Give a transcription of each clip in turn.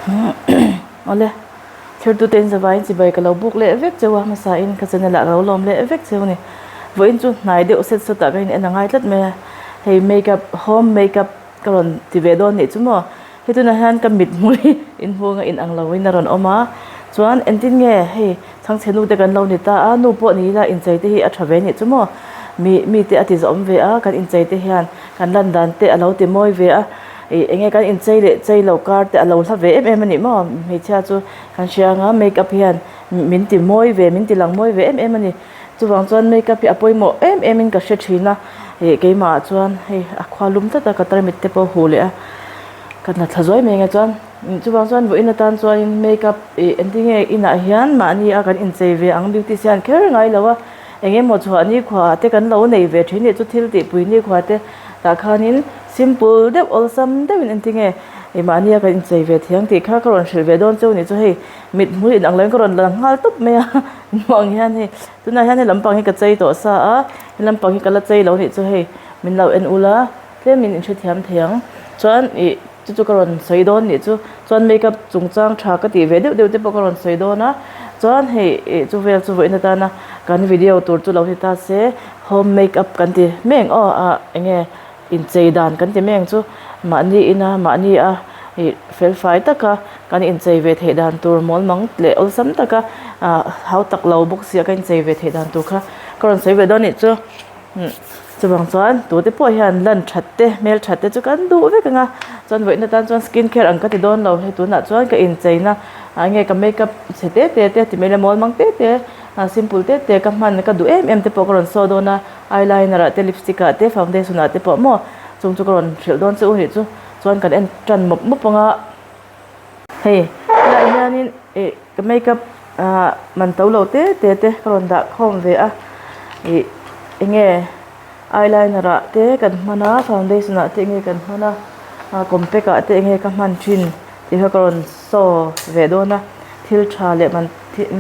Awle, thirtute in zavaiin chibai ka lo buk leh vek cheu a, hmasa in ka channel ah ka lo lawm leh vek cheu a ni. Vawiin chu hnai deuh set sawt ah ka in en a ngai tlat mai a, hei makeup, home makeup ka rawn ti ve dawn nih chu maw. Hei tunah hian ka mit hmui inhung a inang lo in a rawn awm a, chuan engtin nge hei chhangchhe nu te kan lo ni ta a, nu pawh ni ila inchei te hi a tha ve nih chu maw. Mi mite a ti zawm ve a, kan inchei te hian kan lan dan te a lo ti mawi ve a. Ih enge kan inchei leh chei lo kar te a lo hla ve em em a ni maw hmeichhia chu kan hria anga make up hian min ti mawi ve min ti lang mawi ve em em a ni chuvang chuan make up hi a pawimawh em em in ka hre thin a ih keimah ah chuan hei a khua lum tlat a ka tarmit te pawh a huh leh a ka hna thla zuai mai ang e chuan chuvang chuan vawiin atan chuanin make up ih engtin nge inah hian mahni a kan inchei ve ang beautician kher ngai lo a eng emaw chhuah nikhua te kan lo nei ve thin nih chu thil tihpui nikhua te tah khanin simple deuh awlsam deuhin engtin nge ih mahnia kan inchei ve thiang tih kha ka rawn hrilh ve dawn cheu ni chu hei mit hmul inang loin ka rawn la nghal tawp mai a hmuh ang hian hei tunah hian hei lampang hi ka chei tawh sa a he lampang hi ka la chei lo nih chu hei min lo en ula tlemin in hrethiam thei ang chuan ih chu chu ka rawn sawi dawn nih chu chuan makeup chungchang tha ka tih ve deuh deuh te pawh ka rawn sawi dawn a chuan hei ih chu vel chu vawiin atana kan video tur chu lo ni ta se home makeup kan ti mai ang aw ah eng nge inchei dan kan ti mai ang chu mahni ina mahni a ih fel fai taka kan inchei ve theih dan tur mawl mang leh awlsam taka ah hau tak lo bawk sia kan inchei ve theih dan tur kha ka rawn sawi ve dawn a nih chu. Chuvang chuan tute pawh hian lan that te hmel that te chu kan duh vek ang a chuan vawiin atan chuan skin care ang ka ti dawn lo hei tunah chuan ka incheina ah nge ka makeup chhe te te te ti mai ila mawl mang te te ah simple te te ka hman ka duh em em te pawh ka rawn saw dawn a eyeliner ah te lipstick ah te foundation ah te pawh maw chung chu ka rawn hrilh dawn che u nih chu chuan kan en tan mawp mawp ang a hei helaiah hianin ih ka makeup ah man to lo te te te ka rawn dah khawm ve a ih eng nge eyeliner ah te kan hman a foundation ah te eng nge kan hman a ah compact ah te eng nge ka hman thin tih kha ka rawn saw ve dawn a thil tha leh man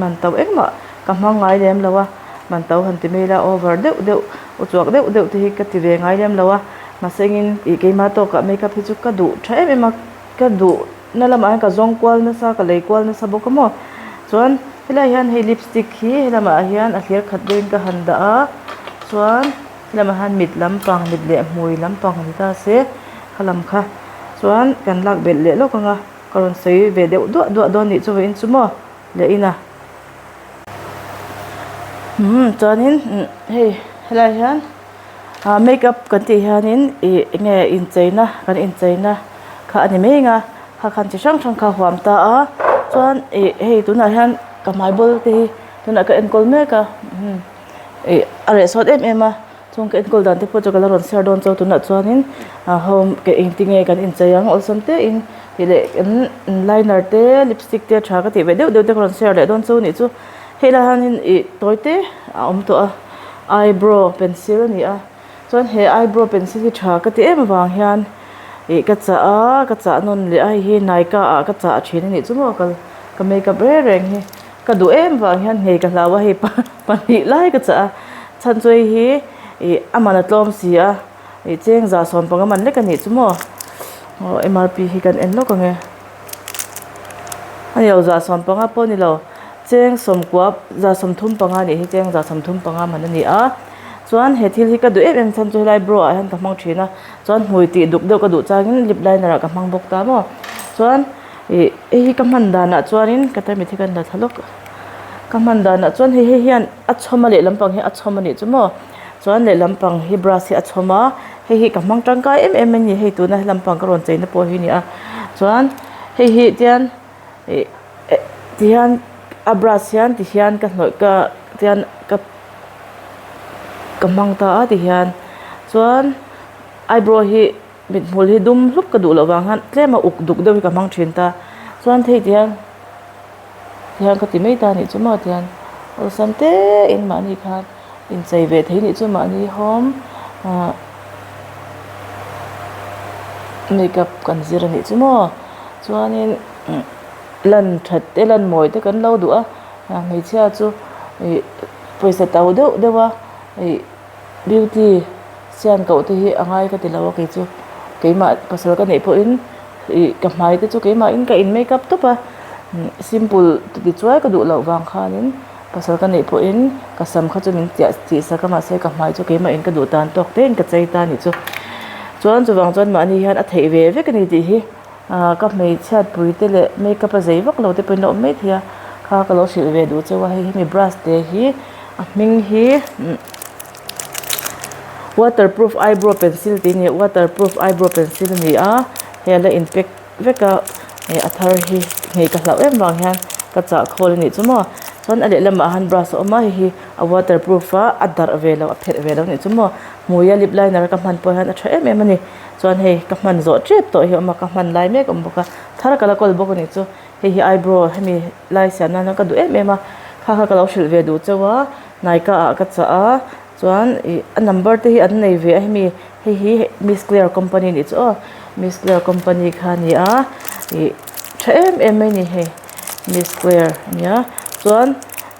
man to engmah ka hmang ngai lem lo a man to han ti mai ila over deuh deuh uchuak deuh deuh te hi ka ti ve ngai lem lo a mahse engin ih keimah tawkah makeup hi chu ka duh tha em em a. Ka duh na lamah hian ka zawng kual nasa ka lei kual nasa bawk a maw chuan helaiah hian hei lipstick hi helamah hian a hlir khat deuhin ka han dah a chuan helamah hian mit lampang mit leh hmui lampang ni ta se khalam kha chuan kan lak belh leh lawk ang a ka rawn sawi ve deuh duah duah dawn nih chu vawiin chu maw leh in a umm chuanin hei helaiah hian. Ah makeup kan tih hianin ih eng nge incheina kan incheina kha a ni mai ang a kha khan chi hrang hrang kha a huam ta a chuan ih hei tunah hian ka hmai bawl te hi tunah ka enkawl mek a ih a reh sawt em em a chung ka enkawl dan te pawh chu ka la rawn share dawn chu tunah chuanin ah home ke engtin nge kan inchei ang awlsam te in tih leh kan liner te lipstick te tha ka tih ve deuh deuh te ka rawn share leh dawn chu a nih chu hei lai hianin ih tawi te a awm tawh a. Eyebrow pencil a ni a chuan he eyebrow pencil hi tha ka ti em avang hian ih ka chah a ka chah nawn leh a hei hi nykaa ah ka chah thin a nih chu maw ka ka makeup reng reng hi ka duh em vang hian nghei ka hlau a hei pahnih lai ka chah a chhan chu hei hi ih a man a tlawm si a ih cheng za sawm panga man lek a nih chu maw aw M R P hi kan en lawk ang e. A ni lo za 15 pawh a ni lo cheng sawmkua za 35 nih hi cheng za 35 man a ni a chuan he thil hi ka duh em em chhan chu helai brow ah hian ka hmang thin a chuan hmui tih duk deuh ka duh changin lip liner ah ka hmang bawk ta maw chuan ih hei hi ka hman danah chuanin ka tarmit hi ka la thla lawk ka hman danah chuan hei hei hian a chhawm a lehlam pang hi a chhawm a nih chu maw chuan lehlam pang hi brush hi a chhawm a. Hei hi ka hmang tangkai em em a ni hei tuna helam pang ka rawn cheina pawh hi a ni a chuan hei hi tian ih eh tihian a brush hian tihian ka hnawih ka tian ka ka hmang ta a tihian chuan eyebrow hi mithmul hi dum hlup ka duh loh vang hian tlem a uk duk deuh hi ka hmang thin ta chuan thei tihian tihian ka ti mai ta a nih chu maw tihian awlsam te in mahni khan. Inchei ve thei nih chu mahni hawm ah makeup kan zir a nih chu maw chuanin lan that te lan mawi te kan lo duh a hmeichhia chu ih pawisa to deuh deuh a ih beauty sian koh te hi a ngai ka ti lo a kei chu keimah pasal ka neih pawhin. Ih ka hmai te chu keimahin ka in make up tawp a simple ti chuai ka duh loh vang khanin pasal ka neih pawhin ka sam kha chu min chiah tih sak a mahse ka hmai chu keimahin ka duh tan tawk te in ka chei ta a nih chu. Chuan chuvang chuan mahni hian a theih ve vek a ni tih hi ah ka hmeichhiat pui te leh make up a zei vak lo te pawhin a awm mai thei a kha ka lo hrilh ve duh chauh a hei hemi brush te hi a hming hi. Waterproof eyebrow pencil tih a ni a waterproof eyebrow pencil a ni a hei a la in pack vek a hei a thar hi nghei ka hlauh em vang hian ka chah khawl a nih chu maw chuan a lehlamah hian brush a awm a hei hi a waterproof a a darh ve lo a phelh ve lo a nih chu maw hmui a lip liner ka hman pawh hian a tha em em a ni chuan hei ka hman zawh tep tawh hi a awm a ka hman lai mek a awm bawk a thar ka la kawl bawk a nih chu hei hi eyebrow hemi lai siam nan hian ka duh em em a kha kha ka lo hrilh ve duh chauh a. Naika ah ka chah a chuan ih a number te hi an nei ve a hemi hei hi miss clare company anih chu aw miss clare company kha a ni a ih tha em em mai a ni hei miss clare a nia chuan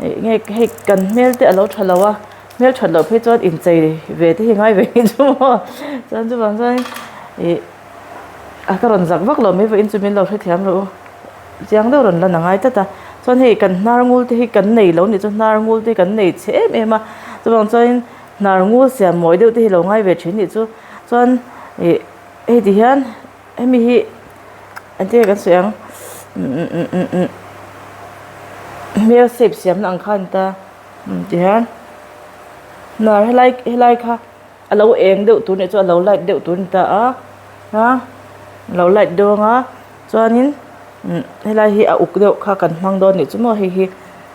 ih nge hei kan hmel te alo tha lo a hmel that loh phei chuan inchei ve te hi a ngai ve ang chu maw chuan chuvang chuan ih a ka rawn zak vak lo mai vawiin chu min lo hrethiam rawh u. Chiang deuh rawn lan a ngai tlat a chuan hei kan hnar ngul te hi kan nei lo nih chu hnar ngul te hi kan nei chhe em em a chuvang chuanin hnar ngul siam mawi deuh te hi lo ngai ve thin nih chu chuan ih hei ti hian hemi hi engtin nge kan sawi ang umm hmel shape siamna ang kha a ni ta ti hian hnar helai helai kha. A lo eng deuh tur nih chu a lo light deuh tur a ni ta a a lo light deuh anga chuanin umm helai hi a uk deuh kha kan hmang dawn nih chu maw hei hi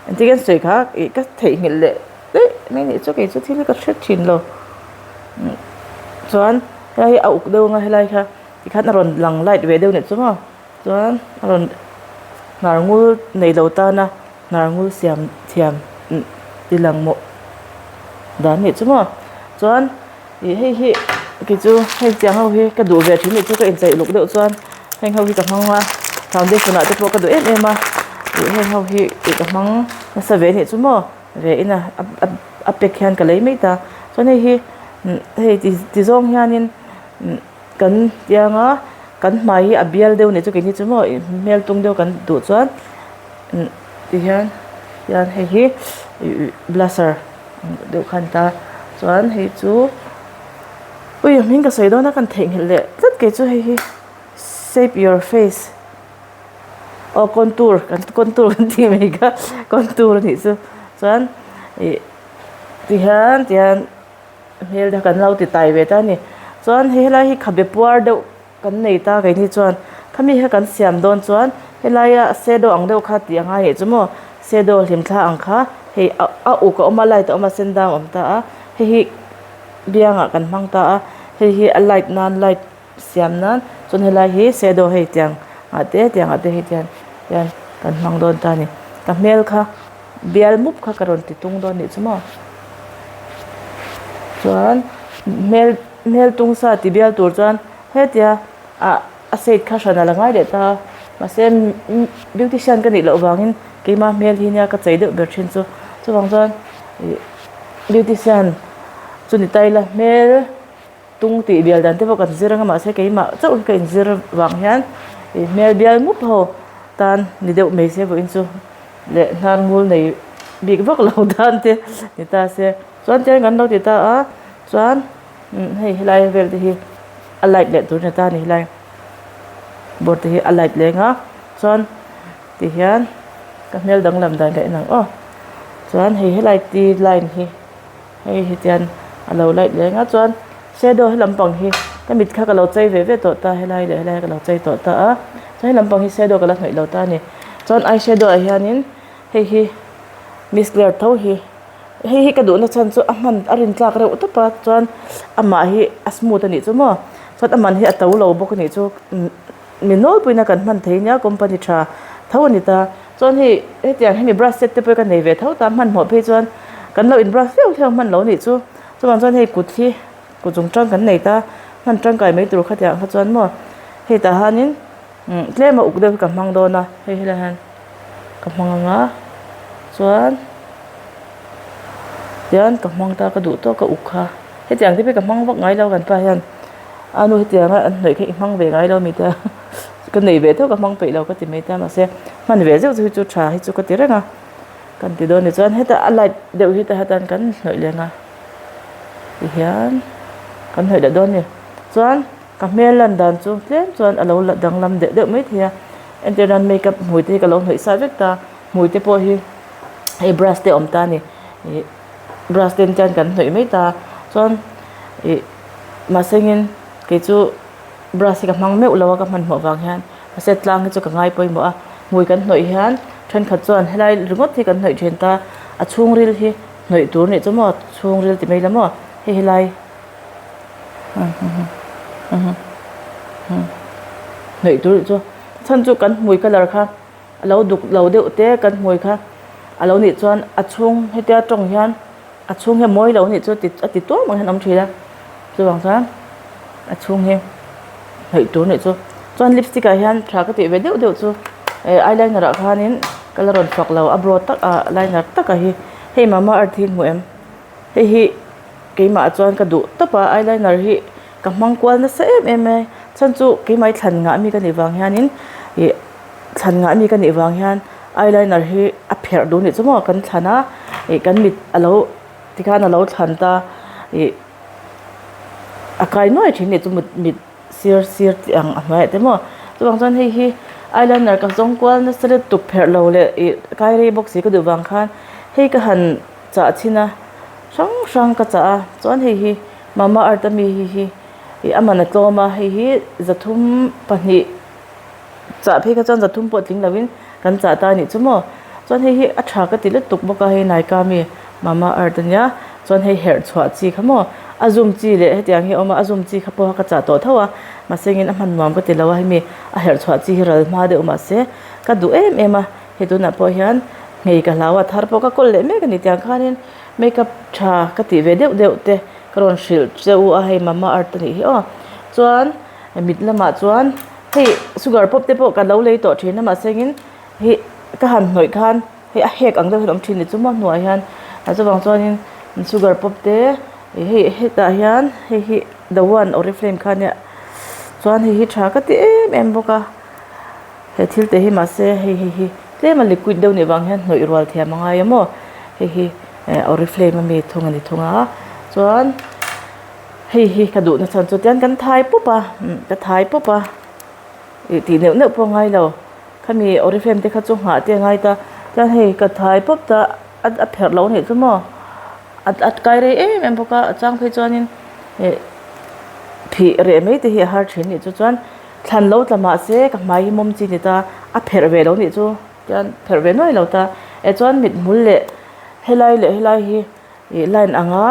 engtin nge an sawi kha ih ka theihnghilh leh daih mai nih chu kei chu thil hi ka hre thin lo umm chuan helai hi a uk deuh anga helai kha tikhan a rawn lang light ve deuh nih chu maw chuan a rawn hnar ngul nei lo tana. Hnar ngul siam thiam ti lang maw dan nih chu maw chuan ih hei hi kei chu hei tiang ho hi ka duh ve thin nih chu ka incheih luk deuh chuan heng ho hi ka hmang a foundation ah te pawh ka duh em em a ih heng ho hi ih ka hmang nasa ve nih chu maw ve in a a pack hian ka lei mai ta chuan hei hi hei ti zawng hianin kan tianga kan hmai hi a bial deuh nih chu keini chu maw hmel tung deuh kan duh chuan. Ti hian hian hei hi blusher deuh kha a ni ta chuan hei chu ui a hming ka sawi dawn a kan theihnghilh leh tlat kei chu hei hi shape your face aw contour kan contour kan tih mai kha contour a nih chu chuan ih ti hian ti hian hmel te kan lo ti tai ve ta a ni chuan hei helai hi khabe puar deuh. Kan nei ta keini chuan khami kha kan siam dawn chuan helaia shadow ang deuh kha tih a ngai ngei chu maw shadow hlim thla ang kha hei a uk a awm a light a awm a sen dang a awm ta a hei hi biangah kan hmang ta a hei hi a light nan light siam nan chuan helai hi shadow hei tiang ah te tiang ah te hei tiang hian kan hmang dawn ta a ni ka hmel kha bial mup kha ka rawn ti tung dawn nih chu maw chuan hmel hmel tung sa ti bial tur chuan. Hetia ah a shade kha hran a la ngai leh ta a mahse beautician ka nih loh vangin keima hmel hi nia ka chei deuh ber thin chu chuvang chuan ih beautician chu ni ta ila hmel tung tih bial dan te pawh kan zir anga mahse keimah chauh hi ka inzir vang hian ih hmel bial mup ho tan ni deuh mai se vawiin chu leh hnar ngul nei bik vak lo tan te ni ta se chuan tiang kan lo ti ta a chuan. Hei helai vel te hi a light leh tur a ni ta a ni helai board te hi a light leng a chuan ti hian ka hmel danglam dan ka en ang aw chuan hei helai t line hi hei hi tian a lo light leng a chuan shadow he lampang hi ka mit kha ka lo chei ve ve tawh ta helai leh helai ka lo chei tawh ta a chuan he lampang hi shadow ka la hnawih lo ta a ni chuan eye shadow ah hianin hei hi miss clare tho hi. Hei hi ka duhna chhan chu a hman a rin tlak reuh tawp a chuan amah hi a smooth a nih chu maw chuan a man hi a to lo bawk a nih chu mi nawlpuiin a kan hman thei nia company tha tho a ni ta chuan hei hetiang hemi brush set te pawh hi ka nei ve tho ta hmanhmawh phei chuan kan lo in brush hleuh hleuh hman lo nih chu chuvang chuan hei kut hi kut chung tang kan nei ta hman tangkai mai tur khatiang kha chuan maw hei tah hianin tlem a uk deuh hi ka hmang dawn a hei helaiah hian ka hmang ang a chuan tian ka hmang ta ka duh tawk ka uk kha hetiang te pawh hi ka hmang vak ngai lo kan pa hian a nu hetianga an hnawih kha i hmang ve ngai lo mi te a. ka nei ve tho ka hmang peih lo ka ti mai ta mahse hman ve zeuh zeuh hi chu tha hi chu ka ti reng a kan ti dawn ni chuan heta a light deuh hi tah hian kan hnawih leng a tihian kan hnawih leh dawn a ni chuan ka hmel lan dan chu tlem chuan a lo la danglam deuh deuh mai thei a entir nan makeup hmui te hi ka lo hnawih sa vek ta hmui te pawh hi hei brush te a awm ta a ni ih brush te chuan kan hnawih mai ta chuan ih mahse engin kei chu brush hi ka hmang meuh lo a ka hmanhmawh vang hian mahse tlang hi chu ka ngai pawimawh a hmui kan hnawih hian thenkhat chuan helai ringawt hi kan hnawih thin ta a chhungril hi hnawih tur nih chu maw chhungril ti mai la maw hei helai hnawih tur nih chu chhan chu kan hmui colour kha a lo duk lo deuh te kan hmui kha a lo nih chuan a chhung hetia tawng hian a chhung hi a mawi lo nih chu a ti tuam ang hian a awm thin a chuvang chuan a chhung hi hnawih tur nih chu chuan lipstick ah hian tha ka tih ve deuh deuh chu eh eyeliner ah khanin ka la rawn fak lo a broad tak ah liner taka hi hei mama earth hi hmu em hei hi keimah chuan ka duh tawp a eyeliner hi ka hmang kual nasa em em mai chhan chu keimah hi thlan ngah mi ka nih vang hianin ih thlan ngah mi ka nih vang hian eyeliner hi a pherh duh nih chu maw kan thlan a ih kan mit a lo tikhan a lo thlan ta ih a kai nuai thin nih chu mit mit sir sir tih ang a hnuaiah te maw chuvang chuan hei hi eyeliner ka zawng kual nasa lutuk pherh lo leh ih kai rei bawk si ka duh vang khan hei ka han chah chhin a hrang hrang ka chah a chuan hei hi mama earth ami hi hi ih a man a tlawm a hei hi zathum pahnih chah phei kha chuan zathum pawh tling lovin kan chah ta a nih chu maw chuan hei hi a tha ka ti lutuk bawk a hei Nykaa ami mama earth ania chuan hei herh chhuah chi kha maw a zum chi leh hetiang hi a awm a a zum chi kha pawh ka chah tawh tho a mahse engin a hman nuam ka ti lo a hemi a herh chhuah chi hi ral hma deuh mahse ka duh em em a hei tunah pawh hian nghei ka hlau a thar pawh ka kawl leh mek a ni tiang khanin makeup tha ka tih ve deuh deuh te ka rawn hrilh che u a hei mama earth a nih hi aw chuan mit lamah chuan hei sugar pop te pawh ka lo lei tawh thin a mahse engin hei ka han hnawih khan hei a hek ang deuh hian a awm thin ni chu maw hnuaiah hian a chuvang chuanin sugar pop te ih hei hetah hian hei hi the one oriflame kha ania chuan hei hi tha ka ti em em bawk a he thil te hi mahse hei hei hi tlem a liquid deuh nih vang hian hnawih rual thiam a ngai a maw hei hi eh oriflame ami thung a ni thung a chuan. Hei hi ka duhna chhan chu tian kan thai pawp a ka thai pawp a ih tih neuh neuh pawh a ngai lo khami oriflame te kha chu nghah te a ngai ta chuan hei ka thai pawp ta a a pherh loh a nih chu maw a a kai rei em em bawk a a chang phei chuanin ih phih reh mai te hi a har thin a nih chu chuan thlan lo tla mah se ka hmai hi mawm chi a ni ta a pherh ve lo a nih chu tian pherh ve nuai lo ta eh chuan mithmul leh helai leh helai hi. Ih line anga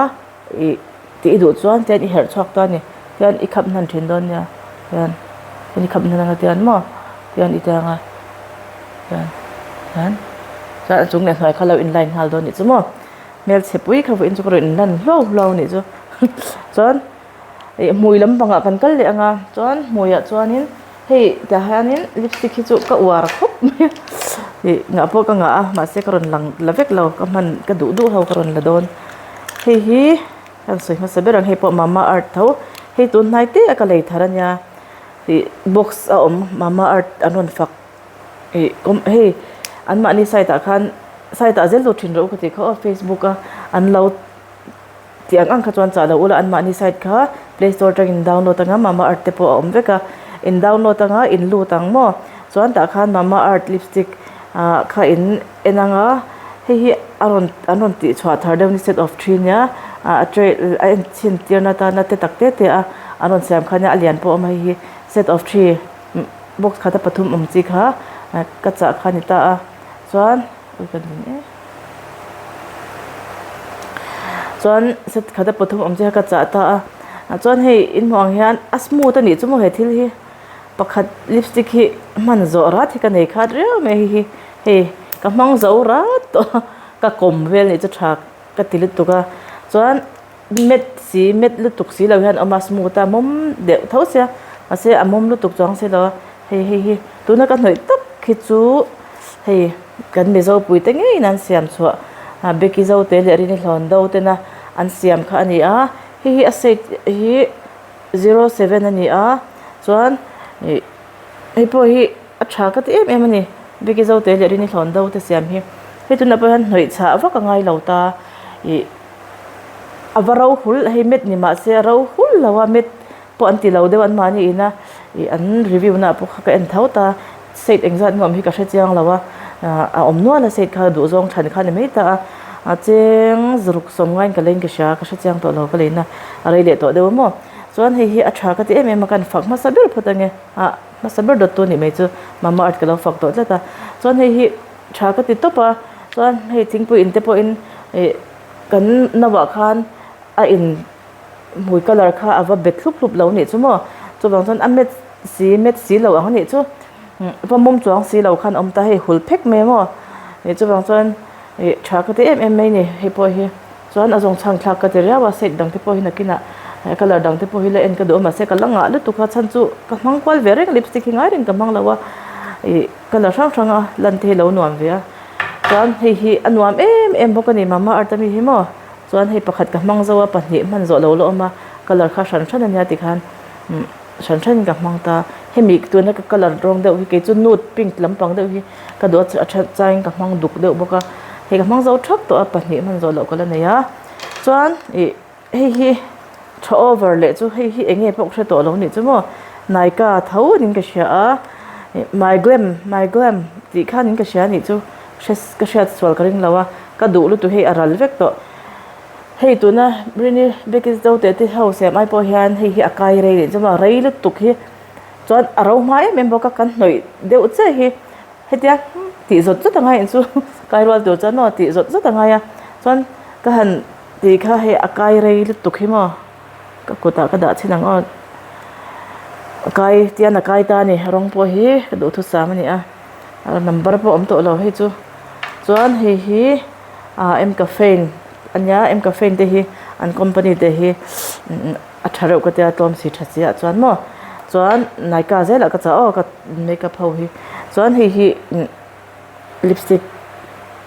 ih tih i duh chuan tian i herh chhuak ta a ni tian i khap hnan thin dawn nia tian tian i khap hnan anga tian maw tian i ti anga tian tian chuan a chung leh hnuai kha lo in line nghal dawn nih chu maw hmelchhe pui kha vawiin chu ka rawn in lan hluau hluau a nih chu chuan. Ih hmui lampangah kan kal leh ang a chuan hmuiah chuanin hei tah hianin lipstick hi chu ka uar khawp mai a ih ngah pawh ka ngah a mahse ka rawn lang la vek lo ka hman ka duh duh ho ka rawn la dawn hei hi ka rawn sawi hmasa ber ang hei pawh mama earth tho hei tun hnai te a ka lei thar ania ih box a awm mama earth an rawn fak ih kawm hei anmahni side ah khan side ah zel lut thin rawh u ka tih kha aw facebook a an lo. Tih ang ang kha chuan chah lo ula anmahni site kha play store atangin in download anga mama earth te pawh a awm vek a in download anga in lut ang maw chuan tah khan mama earth lipstick ah kha in en anga hei hi a rawn an rawn tih chhuah thar deuh ni set of three nia ah a tray a en chhin tir na atana te tak te te a an rawn siam kha nia a lian pawh a awm a hei hi set of three box khata pathum awm chi kha ka chah kha a ni ta a chuan. Chuan set khat a pathum awm chiah ka chah ta a chuan hei in hmuh ang hian a smooth a nih chu maw he thil hi pakhat lipstick hi hman zawh rat hi ka nei khat riau mai hei hi hei ka hmang zo rat tawh a ka kawm vel nih chu tha ka ti lutuk a chuan. Met si met lutuk si lo hian a awm a smooth a mawm deuh tho sia mahse a mawm lutuk chuang si lo a hei hei hi tuna ka hnawih tak hi chu hei kan mizo pui te ngeiin an siam chhuah ah beki zo te leh rini hlawn do tena an siam kha a ni a hei hi a shade hi zero seven a ni a chuan ih. Hei pawh hi a tha ka ti em em a ni Beki Zote leh Rini Hlawn Do te siam hi. Hei tunah pawh hian hnawih chhah vak a ngai lo ta ih a va ro hul hei met ni mahse a ro hul lo a met pawh an ti lo deuh an mahni ina ih an review na ah pawh kha ka en tho ta shade engzat nge awm hi ka hre chiang lo a ah a awm nual a shade kha duh zawng than kha a ni mai ta a a cheng zaruk sawm ngaiin ka leiin ka hria ka hre chiang tawh lo ka leina a rei leh tawh deuh a maw chuan hei hi a tha ka ti em em a kan fak hmasa ber phawt ange ah hmasa ber dawt tu anih mai chu Mamaearth ka lo fak tawh tlat a chuan hei hi tha ka ti tawp a chuan hei thingpui in te pawhin ih kan nauah khan a in hmui colour kha a va bet hlup hlup lo anih chu maw chuvang chuan a met si met si lo ang anih chu va mawm chuang si lo khan a awm ta hei hul phek mai maw ih chuvang chuan ih tha ka ti em em mai a ni hei pawh hi chuan a zawng chhang thlak ka ti riau a shade dang te pawh hi nakinah colour dang te pawh hi la en ka duh a mahse ka la ngah lutuk a chhan chu ka hmang kual ve reng lipstick hi ngai reng ka hmang lo a ih colour hrang hrang a lan te hi lo nuam ve a chuan hei hi a nuam em em bawk a ni Mamaearth ami hi maw. Chuan hei pakhat ka hmang zo a, pahnih hman zawh lo la awm a, colour kha hran hran a nia tikhan umm hran hranin ka hmang ta. Hemi tuna ka colour rawng deuh hi kei chu nude pink lampang deuh hi ka duh a, a that changin ka hmang duk deuh bawk a, hei ka hmang zo thap tawh a, pahnih hman zawh loh ka la nei a. Chuan ih hei hi tha over leh chu hei hi eng nge pawh ka hre tawh lo nih chu maw Nykaa tho niin ka hria a, ih my glam my glam tih khan in ka hria nih chu. Hre ka hriat sual ka ring lo a, ka duh lutuk hei a ral vek tawh. Hei tuna Rini Beckys do teh te ho siam ai pawh hian hei hi a kai rei leh chuan a rei lutuk hi chuan a ro hma em em bawk a, kan hnawih deuh chiah hi hetia tih zawt zawt a ngai ang chu kai rual tur chuan maw tih zawt zawt a ngai a, chuan ka han tih kha hei a kai rei lutuk hi maw ka kutah ka dah chhin ang aw a kai tian a kai ta a ni rawng pawh hi ka duhthusam a ni a. Number pawh a awm tawh lo hei chu chuan hei hi ah m caffeine a nia m caffeine te hi an company te hi a tha reuh ka tia tlawm si tha si ah chuan maw chuan Nykaa zelah ka chah aw ka makeup ho hi chuan hei hi lipstick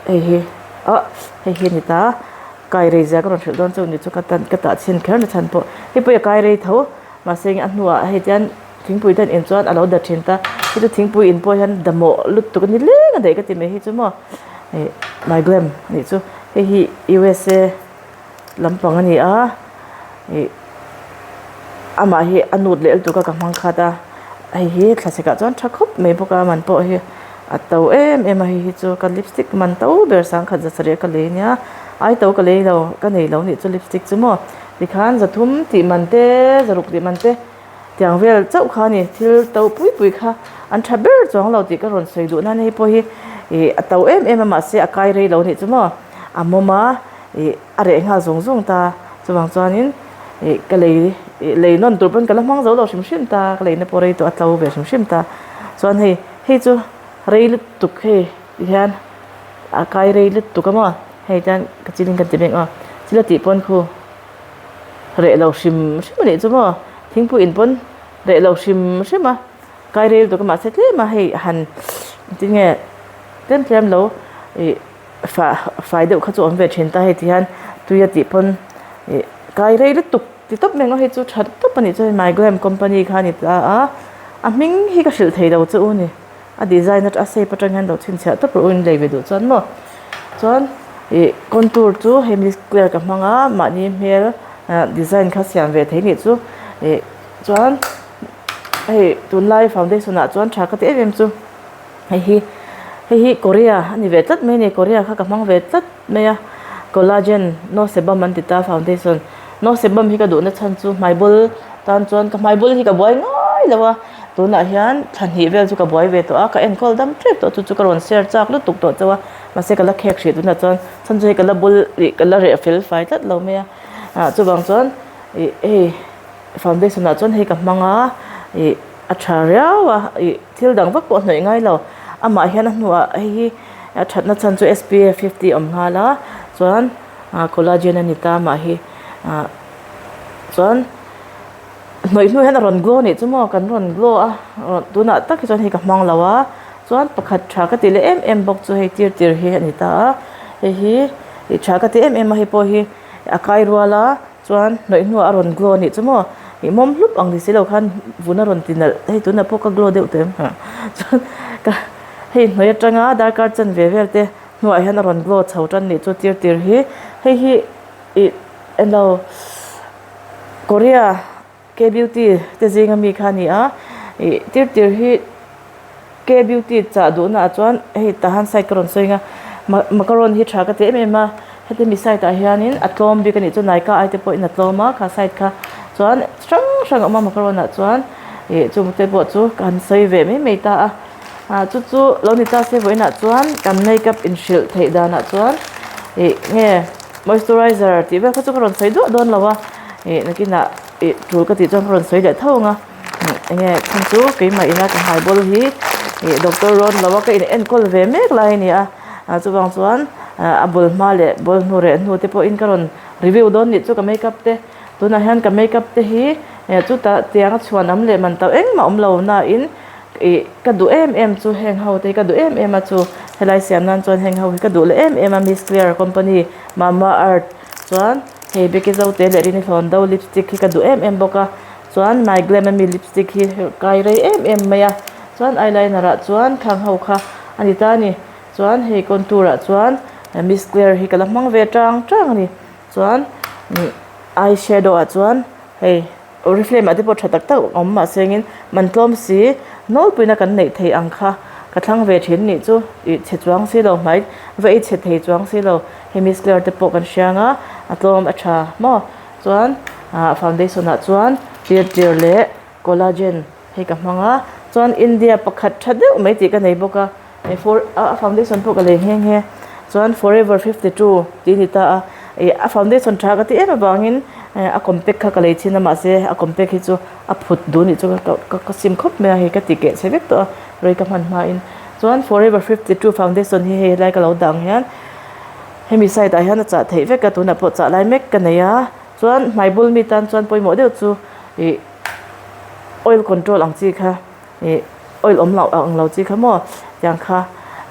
hei hi ah hei hi a ni ta kai rei zia ka rawn hrilh dawn chu ni chu ka tan ka tah chhin kher na chhan pawh hei pawh hi a kai rei tho mahse a hnuah hei tian. Thingpui te an in chuan a lo da thin ta, hei chu thingpui in pawh hian damawh lutuk a ni leng a daih ka ti mai hi chu maw ih my glam a nih chu hei hi USA lampang a ni a ih amah hi a nut leh lutuk a ka hmang khat a hei hi thlasik ah chuan tha khawp mai bawk a man pawh hi a to em em a hei hi chu ka lipstick man to ber sangkhat za sarih a ka lei ania ai to ka lei lo ka nei lo nih chu lipstick chu maw tikhan zathum tih man te zaruk tih man te. Tiang vel chauh kha a ni, thil to pui pui kha an tha ber chuang lo tih ka rawn sawi duh nan hei pawh hi ih a to em em a mahse a kai rei lo nih chu maw a mawm a ih a reh nghal zung zung ta chuvang chuanin ih ka lei ih lei nawn tur pawn ka la hmang zo lo hrim hrim ta ka leina pawh rei tawh a tlo ve hrim hrim ta chuan hei hei chu rei lutuk hei ti hian a kai rei lutuk a maw hei tian ka chil in ka ti beng aw chil a tih pawn khu. Reh lo hrim hrim a nih chu maw thingpui in pawn reh lo hrim hrim a kai rel tuk a mahse tlem a hei han tinge tlem tlem lo ih fah fai deuh kha chu awm ve thin ta hei ti hian tui a tih pawn ih kai rei lutuk ti tawp mai ang aw hei chu tha tawp a nih chu hei my gram company kha a ni ta a a hming hi ka hrilh thei lo che u ni. A design a shape atang hian lo chhinchhiah tawp rawh u in lei ve duh chuan maw chuan ih contour chu hei mi square ka hmang a mahni hmel ah design kha siam ve thei nih chu ih chuan hei tunlai foundation ah chuan tha ka ti em em chu hei hi hei hi korea a ni ve tlat mai a ni korea kha ka hmang ve tlat mai a collagen no sebum an ti ta foundation no sebum hi ka duhna chhan chu hmai bul tan chuan ka hmai bul hi ka buai ngai lo a. Tunah hian thla hnih vel chu ka buai ve tawh a, ka enkawl dam tep tawh chu chu ka rawn share chak lutuk tawh chauh a, mahse ka la khek hrih tunah chuan chhan chu hei ka la bul ih ka la reh fel fai tlat lo mai a, ah chuvang chuan ih hei foundation ah chuan hei ka hmang a ih a tha riau a ih thil dang vak pawh a hnawih ngai lo amah hian a hnuah hei hi a thatna chhan chu SPF 50 a awm nghal a chuan ah collagen a ni ta amah hi ah chuan. Hnawih hnu hian a rawn glow anih chu maw kan rawn glow a tunah tak hi chuan hei ka hmang lo a chuan pakhat tha ka ti leh em em bawk chu hei tir tir hi a ni ta a hei hi ih tha ka ti em em a hei pawh hi a kai rual a chuan hnawih hnuah a rawn glow anih chu maw. Ih mawm hlup ang ni si lo khan vun a rawn ti nalh hei tunah pawh ka glow deuh tawh em ha chuan ka hei hnuai atanga darkar chanve vel te hnuah hian a rawn glow chho tan nih chu tir tir hi hei hi ih englo Korea K beauty te zinga mi kha a ni a ih tir tir hi. K beauty chah duhna ah chuan hei tah han side ka rawn sawi ang a macaron hi tha ka ti em em a heti mi side ah hianin a tlawm bik a nih chu Nykaa ai te pawhin a tlawm a kha side kha chuan chi hrang hrang a awm a macaron ah chuan ih chung te pawh chu ka han sawi ve mai mai ta a ah chu chu lo ni ta se vawiinah chuan kan makeup inhrilh theih danah chuan ih nge moisturizer tih vel kha chu ka rawn sawi duah dawn lo a ih nakinah ih tul ka tih chuan ka rawn sawi leh tho ang a. Enge chhan chu keimah ina ka hmai bawl hi ih doctor rawn lo a ka in enkawl ve mek lai a ni a ah chuvang chuan ah a bul hma leh bawl hnu reh hnu te pawhin ka rawn review dawn nih chu ka makeup te tunah hian ka makeup te hi eh chutah tiang a chhuan am leh man tauh engmah awm lo na in ih ka duh em em chu heng ho te hi ka duh em em a chu helai siam nan chuan heng ho hi ka duh leh em em a miss clear company mamaearth chuan hei beki zote leh rini hlawn do lipstick hi ka duh em em bawk a. Chuan my glam ami lipstick hi kai rei em em mai a chuan eyeliner ah chuan khang ho kha a ni ta a ni chuan hei contour ah chuan miss claire hi ka la hmang ve tang tang a ni chuan eye shadow ah chuan hei oriflame ah te pawh tha tak tak a awm mahse engin man tlawm si nawlpuina kan neih theih ang kha ka thlang ve thin nih chu ih chhe chuang si lo hmai va ei chhe thei chuang si lo hei miss claire te pawh kan hriang a a tlawm a tha maw. Chuan ah foundation ah chuan tir tir leh collagen hei ka hmang a chuan India pakhat tha deuh mai tih ka nei bawk a hei for a foundation pawh ka lei nghe nghe chuan forever 52 tih a ni ta a ih a foundation tha ka ti em avangin a compact kha ka lei thin a mahse a compact hi chu a phut duh nih chu ka ka sim khawp mai a hei ka ti keh chhe vek tawh a rei ka hman hmain chuan forever 52 foundation hi hei helai ka lo dah ang hian. Hemi side ah hian a chah theih vek a tunah pawh chah lai mek ka nei a chuan hmai bul mi tan chuan pawimawh deuh chu ih oil control ang chi kha ih oil awm loh ang lo chi kha maw tiang kha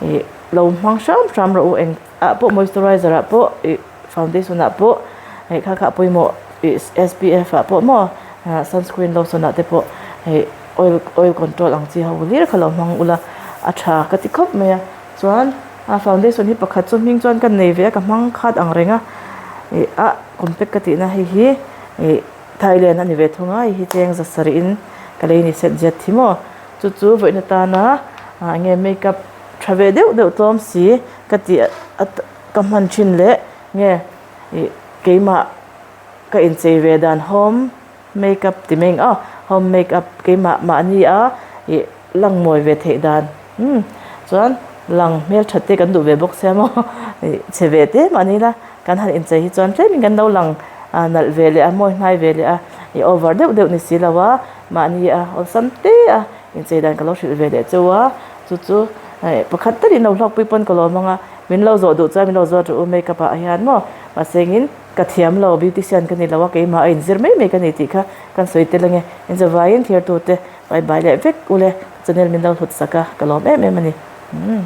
ih lo hmang hram hram rawh u eng ah pawh moisturizer ah pawh ih foundation ah pawh hei kha kha a pawimawh ih S_P_F ah pawh maw ah sunscreen lotion ah te pawh hei oil oil control ang chi ho hlir kha lo hmang ula a tha ka ti khawp mai a. Chuan a foundation hi pakhat chu hming chuan ka nei ve a ka hmang khat ang reng a ih a compact ka tihna hei hi ih Thailand a ni ve thung a hei hi cheng za sarih in ka lei ni set zet hi maw chu chu vawiin atana ah enge makeup tha ve deuh deuh tlawm si ka tih a ka hman thin leh nge ih keimah ka inchei ve dan home Makeup ti mai ang aw, home makeup keimah mahni a ih lang mawi ve theih dan umm chuan lang hmeltha te kan duh ve bawk sia maw ih chhe ve te mahni ila kan han inchei hi chuan tlemin kan lo lang ah nalh ve leh a mawi hnai ve leh a ih over deuh deuh ni si lo a mahni a awlsam te a inchei dan ka lo hrilh ve leh cheu a chu chu eh pakhat talin lo hlawkpui pawn ka lawm ang a min lo zawh duh chuan min lo zawt rawh u makeup ah hian maw mahse engin. Ka thiam lo, beautician ka ni lo a, keimah a inzir mai mai ka ni tih kha kan sawi tel ange. Inzavaiin thirtute bye bye leh vek ule, ka channel min lo hlut sak a, ka lawm em em a ni. Umm.